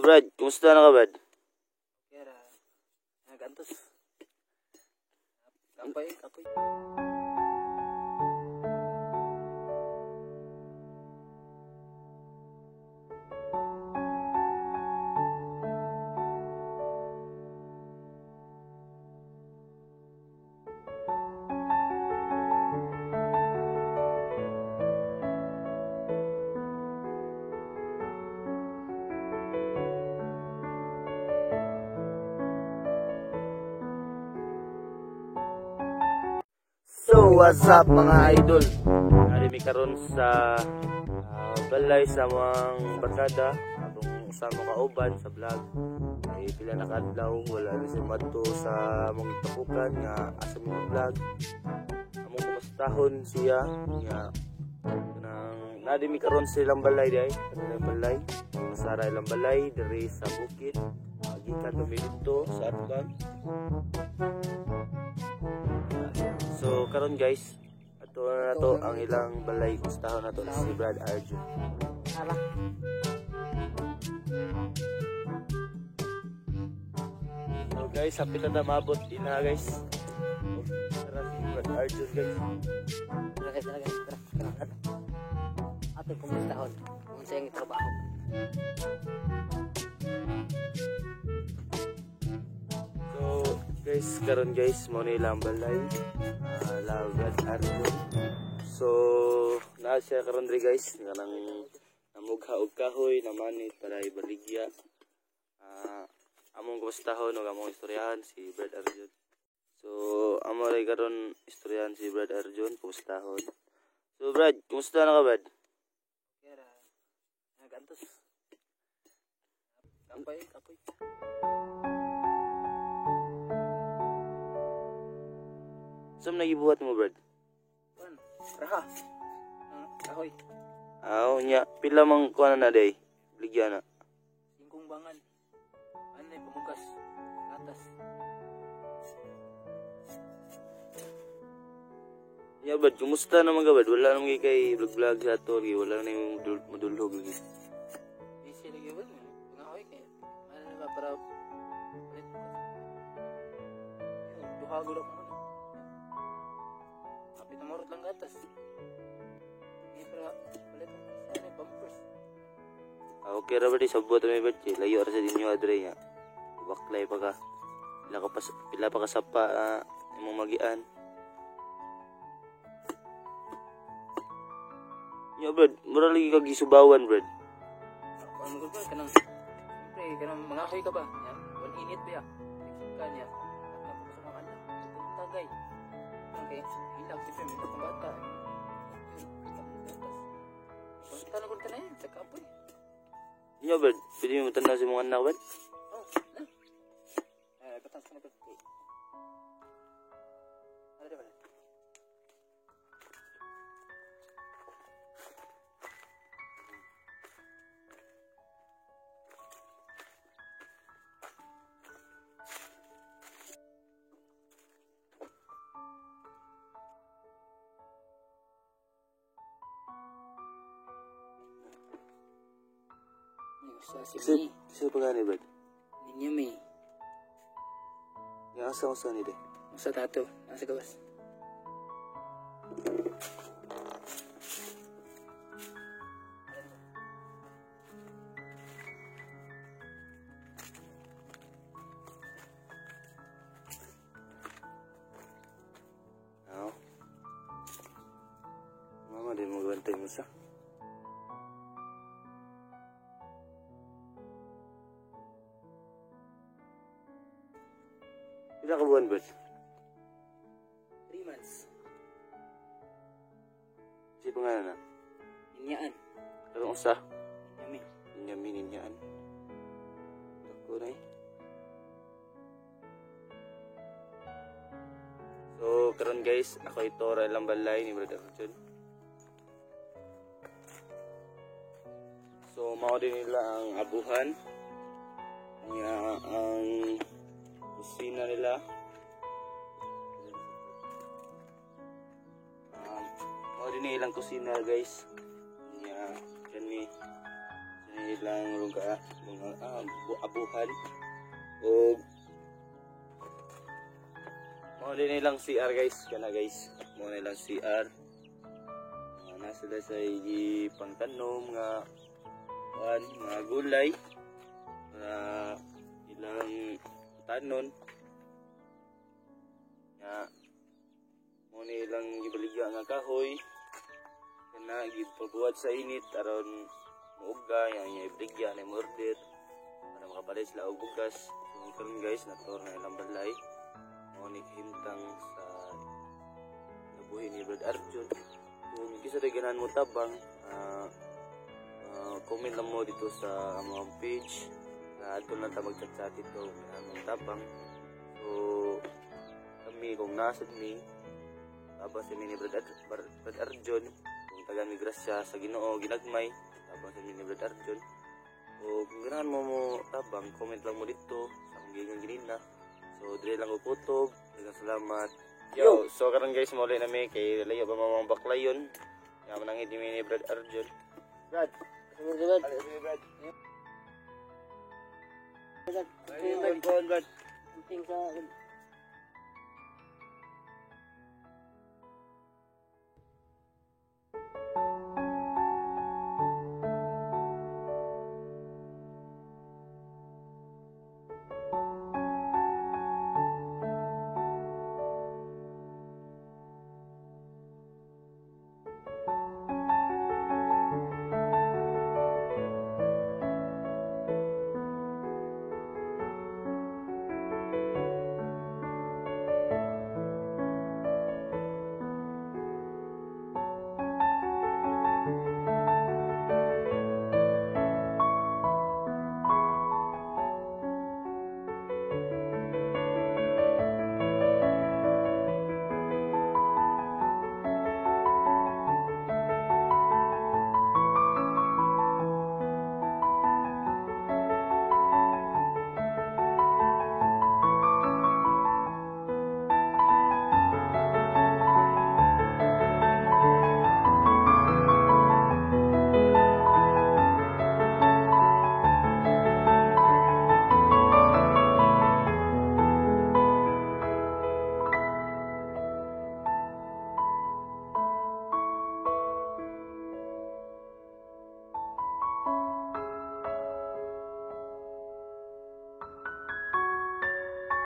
Brad, kumusta na ka, Brad? Kaya nagantos. Kapoy, kapoy. So, what's up mga idol? Narimi karon sa balay sa mga barkada atong usa mo kauban sa vlog. Ay pila na kaadlaw wala rin siya madto sa among tapukan nga asa mo vlog. Among kumustahon siya nga nang nadimi karon sa ilang balay di ay kanilang balay. Masara ilang balay diri sa bukid. Gikan kami didto sa atbang. So karon guys, ato na nato ang ilang balay, kustahon nato si Brad Arjun. So guys, hapit na mabot ina guys. Tara si Brad Arjun guys. Tara guys, tara guys, tara. Tara. Ato kumustahon kung sa iyang trabaho. So guys, karon guys, mo na ilang balay. La Brad Arjun. So naa siya karon diri guys, kanang namugha og kahoy namanit para ibaligya. Among kumustahon og among istoryahan si Brad Arjun. So amo ray karon istoryahan si Brad Arjun, kumustahon. So Brad, kumusta na ka, Brad? Kaya nagantos. Kapoy, kapoy. Saan nagibuhat mo, Brad? Kuan, raha. Kahoy. Aw, nya pila mang kuan na day? Baligya na. Singkong bangan. Ano ay pamugas. Atas. Nya Brad, kumusta naman ka, Brad? Wala naman kay vlog-vlog sa ato, lagi wala na yung madulhog lagi. Busy lagi ba? Pangahoy kay. Ano na ba para ulit. Duha gud ako. Kapit na morot lang gatas. Hindi para ulit sa may bumpers. Okay ra ba di sabot may Brad? Layo ra sa dinyo adre nya. Baklay pa ka. Pila pa ka sapa imong magian. Nya Brad, mura lagi kag gisubawan, Brad. Ano gud ba kanang siyempre kanang mangahoy ka ba? Nya, wal init ba ya? Ka niya. Tapos sa mga anak, tagay. Okay, hilak siyempre may pang bata. Punta na gud ka na yan, sa kapoy. Nya Brad, pwede mo tanaw sa mga anak, Brad? Oh, na. Batas na gud. Ano ba? Sa si Isa pa gani, Brad? Ninya may. Nga asa ko sa nila? Sa tato, nasa gawas. Oo. Mama, di mo gawantay mo sa. Pila ka buwan, Brad? 3 months. Si pangalan na? Ninyaan. Karong usa? Ninyami. Ninyami, ninyaan. Dako na eh. So, karon guys, ako ito ra ilang balay ni Brad Arjun. So, mao din nila ang abuhan. Niya ang kusina nila. Mao din ilang kusina guys. Niya kani ilang lugar, mga katawhan. Og mao din ilang CR, guys, kana, guys. Mao na ilang CR. Nasa sila sa pangtanom nga kuan, mga gulay para ilang tanon nga mao ni ilang gibaligya nga kahoy kana, gipabuhat sa init aron muuga yang iya ibaligya na order para makapalit sila og bugas. So karon, guys, nator na ilang balay. Mao ni kahimtang sa nabuhi ni Brad Arjun. Kung kinsa ray ganahan mo tabang, comment lang mo dito sa among page na adto lang ta mag-chat-chat dito kung ganahan mong tabang. So kami, kung nasad mi, tabang sa mi ni Brad Arjun. Kung tagaan mi grasya sa Ginoo ginagmay, tabang sa mi ni Brad Arjun. O kung ganahan mo mo tabang, comment lang mo dito sa akong giingon ganina. So dire lang ko kutob. Daghang salamat. Yo, so karon, guys, muli na mi kay layo pa mamang baklayon nga manangit ni Brad Arjun. Brad, Brad. Brad. Brad. Brad. Brad. Amping sa